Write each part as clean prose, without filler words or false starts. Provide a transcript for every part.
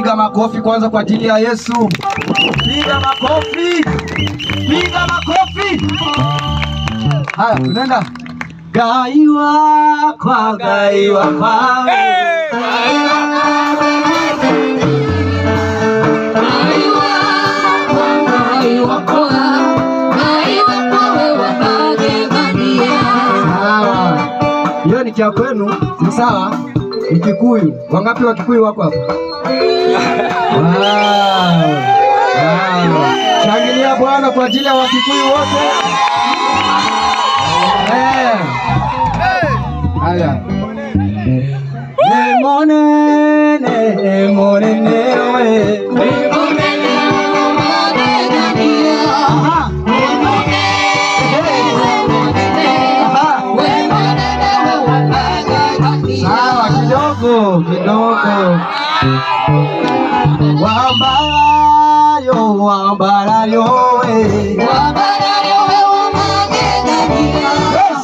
Piga makofi kwanza kwa ajili ya Yesu. Piga makofi, piga makofi. Haya, tunaenda Ngai wakwa, Ngai wakwa. Sawa. Hiyo ni kia kwenu, ni sawa? Ni Kikuyu. Wangapi wa Kikuyu wako hapa? Wow. Wow. Shangilia Bwana kwa ajili ya Wakikuyu wote. Eh. Haya. Nĩ mũnene we. Aha. Aha. Sawa, kidogo kidogo. Wambarario, wambarario we. Yes.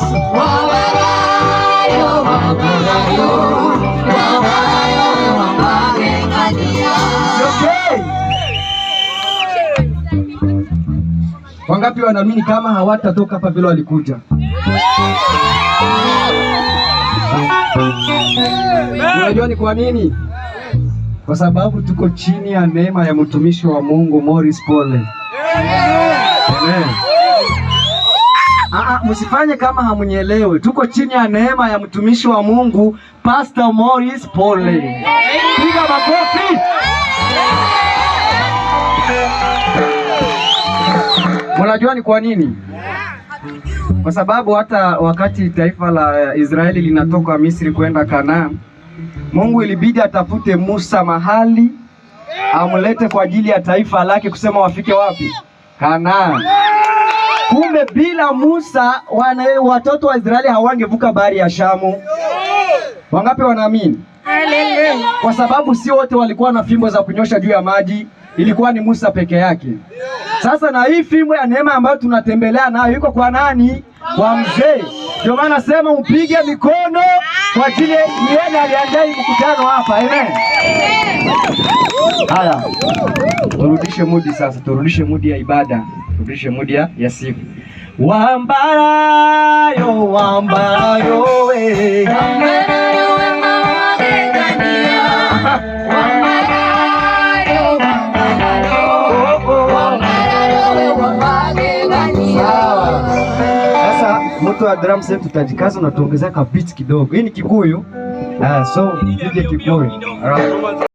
It's okay. Wangapi wanaamini kama hawatatoka hapa vile walikuja? Unajua ni kwa nini? Kwa sababu tuko chini ya neema ya mtumishi wa Mungu Morris Pole. Amen. Ah, msifanye kama hamunyelewe. Tuko chini ya neema ya mtumishi wa Mungu Pastor Morris Pole. Piga makofi. Mnajua ni kwa nini? Kwa sababu hata wakati taifa la Israeli linatoka Misri kwenda Kanaan, Mungu ilibidi atafute Musa mahali amlete kwa ajili ya taifa lake kusema wafike wapi? Kanaan. Kumbe bila Musa watoto wa Israeli hawangevuka bahari ya Shamu. Wangapi wanaamini? Kwa sababu si wote walikuwa na fimbo za kunyosha juu ya maji, ilikuwa ni Musa peke yake. Sasa na hii fimbo ya neema ambayo tunatembelea nayo iko kwa nani? Kwa mzee. Ndio maana nasema upige mikono kwa ajili yeye aliandaa hii mkutano hapa. Amen. Haya, turudishe mood sasa, turudishe mood ya ibada, turudishe mood ya sifu. Wambarayo, wambarayo we. Oh, oh. Sawa. Sasa mtu wa drum set tutajikaza na tuongezea ka beat kidogo. Hii ni Kikuyu. Ah, so pige Kikuyu. Alright.